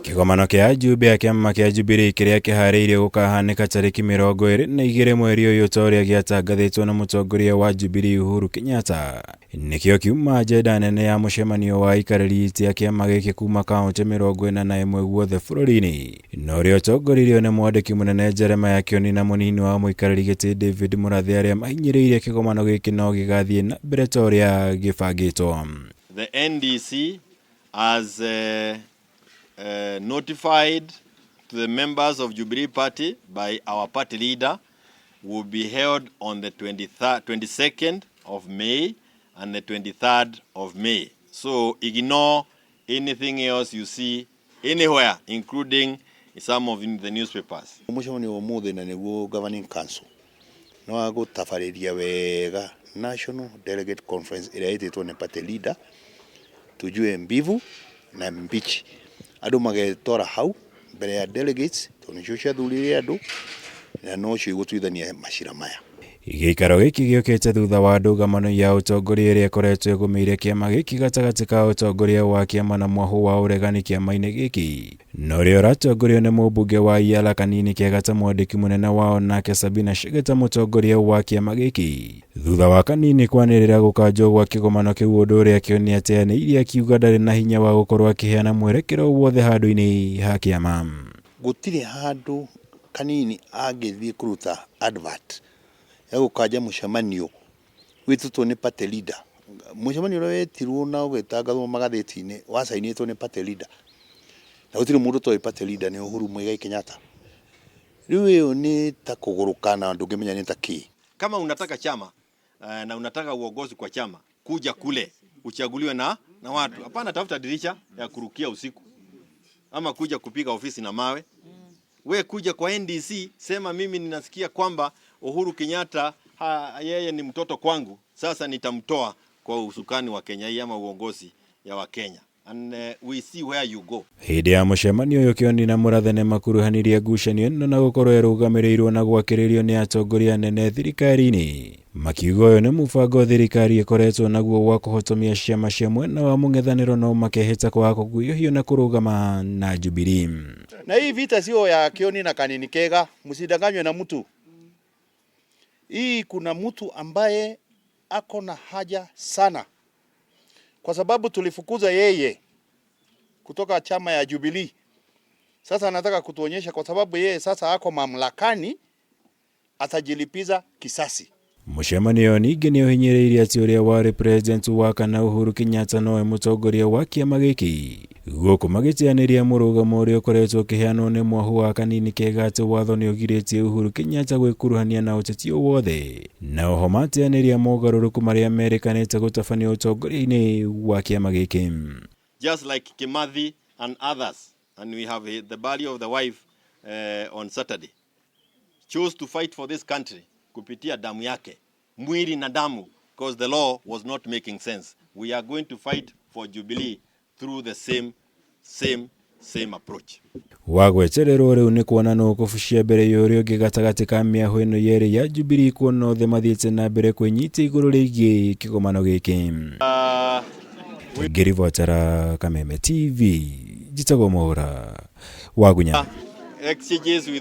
Kĩgomano kĩa ajumbe a kĩama kĩa Jubilee kĩrĩa kĩharĩirio gũkahanĩka tarĩki 22 mweri ũyũ ta ũrĩa gĩatangathĩtwo na mũtongoria wa Jubilee Uhuru Kenyatta, nĩkĩo kiuma agenda nene ya mũcemanio wa aikarĩri itĩ a kĩama gĩkĩ kuma kaũntĩ 41 guothe bũrũri-inĩ, na ũrĩa ũtongoririo nĩ mwandĩki mũnene Jeremiah Kioni na mũnini wa mũikarĩri gĩtĩ David Murathe, arĩa mahinyĩrĩirie kĩgomano gĩkĩ no gĩgathiĩ na mbere ta ũrĩa gĩbangĩtwo. The NDC has notified to the members of Jubilee Party by our party leader will be held on the 23rd, 22nd of May and the 23rd of May. So ignore anything else you see anywhere, including some of the newspapers. Mũcemanio wa ũmũthĩ na nĩguo governing council nĩ wa gũtabarĩria wega National Delegate Conference ĩrĩa ĩtĩtwo nĩ party leader, tujue mbivu na mbichi. Andũ magetwara hau mbere ya delegates tondũ nĩcio ciathurire andũ na nocio igũtuithania macira maya. Gĩikaro gĩkĩ gĩũkĩte thutha wa ndũgamano ya ũtongoria ĩrĩa ĩkoretwo ĩgũmĩire kĩama gĩkĩ gatagatĩ ka ũtongoria wa kĩama na mwahũ wa ũregani kĩama-inĩ gĩkĩ, na ũrĩa ũratongorio nĩ mũmbunge wa Iala Kanini Kega ta mwandĩki mũnene wao, nake Sabina Chege ta mũtongoria wa kĩama gĩkĩ, thutha wa Kanini kwanĩrĩra gũkanjwo gwa kĩgomano kĩu, ũndũ ũrĩa Kĩoni ateanĩirie akiuga ndarĩ na hinya wa gũkorwo akĩheana mwerekero wothe handũ-inĩ ha kĩama. Gũtirĩ handũ Kanini angĩthiĩ kũruta advert ya gũkanja mũcemanio wĩtĩtwo nĩ party leader. Mũcemanio ũrĩa wetirwo na ũgĩtangathwo magathĩti-inĩ wacainĩtwo nĩ party leader, na gũtirĩ mũndũ ũtoĩ party leader nĩ Uhuru Muigai Kenyatta. Rĩu ĩyo nĩ ta kũgũrũka na ndũngĩmenya nĩ ta kĩ. Kama unataka chama na unataka uongozi kwa chama, kuja kule uchaguliwe na watu. Hapana, tafuta dirisha ya kurukia usiku ama kuja kupiga ofisi na mawe. We kuja kwa NDC, sema mimi ninasikia kwamba Uhuru Kenyatta yeye ni mtoto kwangu, sasa nitamtoa kwa usukani wa Kenya hii ama uongozi ya wa Kenya and we see where you go. Hĩndĩ ya mũcemanio ũyũ, Kĩoni na Mũrathe nĩ makuruhanirie ngucanio ĩno na gũkorwo ĩrũgamĩrĩirwo na gwakĩrĩrio nĩ atongoria anene thirikari-inĩ, makiuga ũyũ nĩ mũbango thirikari ĩkoretwo naguo wa kũhotomia ciama cia mwena wa mũng'ethanĩro, no makehĩta kwaga kũguoyohio na kũrũgama na Jubilee. Na hii vita sio ya Kioni na Kanini Kega, msidanganywe na mtu. Hii kuna mtu ambaye ako na haja sana, kwa sababu tulifukuza yeye kutoka chama ya Jubilee. Sasa anataka kutuonyesha kwa sababu yeye sasa ako mamlakani, atajilipiza kisasi. Mũcemanio ningĩ nĩ ũhinyĩrĩirie atĩ ũrĩa warĩ president wa kana Uhuru Kenyatta nowe mũtongoria wa kĩama gĩkĩ, gũkũ magĩteanĩria mũrũgamo ũrĩa ũkoretwo ũkĩheanwo nĩ mwahũ wa Kanini Kega atĩ watho nĩ ũgirĩtie Uhuru Kenyatta gwĩkuruhania na ũteti o wothe, na oho mateanĩria mogarũrũku marĩa merĩkanĩte gũtabanio ũtongoria-inĩ wa kĩama gĩkĩ. Just like Kimathi and others, and we have the burial of the wife on Saturday, chose to fight for this country kupitia damu yake, mwili na damu, because the law was not making sense. We are going to fight for Jubilee through the same, same, same approach. Wa gwetererwo rĩu nĩ kuona nũ ũkũbucia mbere ya ũrĩa ũngĩ gatagatĩ ka mĩahũ ĩno yerĩ ya Jubilee, kuona othe mathiĩte na mbere kwĩnyita igũrũ rĩgiĩ kĩgomano gĩkĩ. Ngĩribotera Kameme TV, njĩtagwo Mũhũra Wagunya. Exchanges with